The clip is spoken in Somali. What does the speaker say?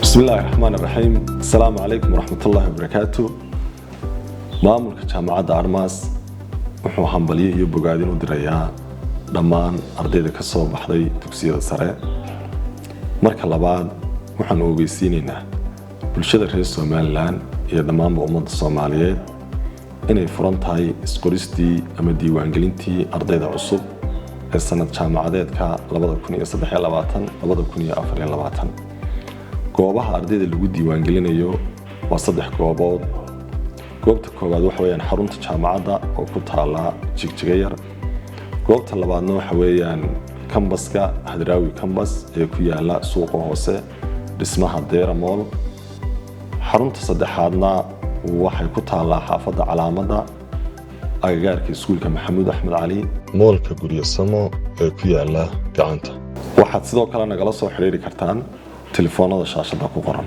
Bismi illaahi raxmaan raxiim. Asalaamu calaykum waraxmatullaahi wabarakaatu. Maamulka Jaamacadda Admas wuxuu hambalyo iyo bogaadin u dirayaa dhammaan ardayda ka soo baxday dugsiyada sare. Marka labaad, waxaanu ogeysiinaynaa bulshada reer Somaliland iyo dhammaanba ummadda Soomaaliyeed inay furan tahay isqoristii ama diiwaangelintii ardayda cusub ee sanad jaamacadeedka 2023 2024. Goobaha ardayda lagu diiwaangelinayo waa saddex goobood. Goobta koowaad waxa weeyaan xarunta jaamacadda oo ku taala Jigjiga Yar. Goobta labaadna waxa weeyaan campuska Hadraawi Campus ee ku yaala suuqa hoose, dhismaha Deera Mall. Xarunta saddexaadna waxay ku taallaa xaafadda Calaamadda, agagaarka iskuulka Maxamuud Axmed Cali, moolka Guryasamo ee ku yaala gacanta. Waxaad sidoo kale nagala soo xidhiiri kartaan telefoonada shaashadda ku qoran.